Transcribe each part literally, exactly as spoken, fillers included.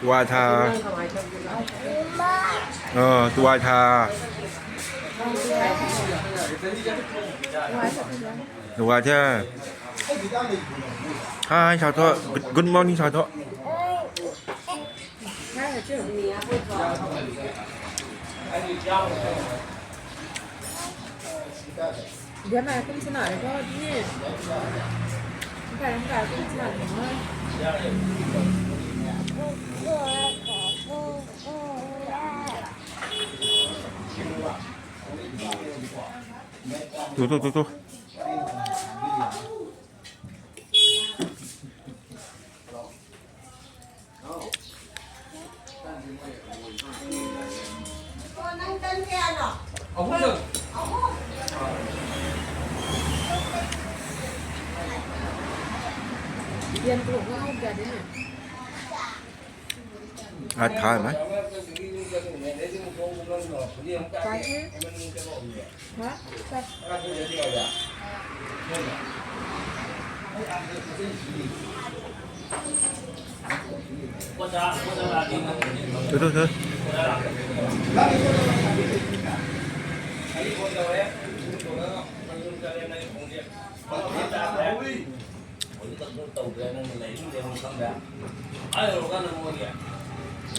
Tuai tha. Tuai tha. Tuai tha. Hi, chào thôi. Good morning, chào thôi. Tu, tu, tu, tu.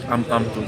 Am tam tu.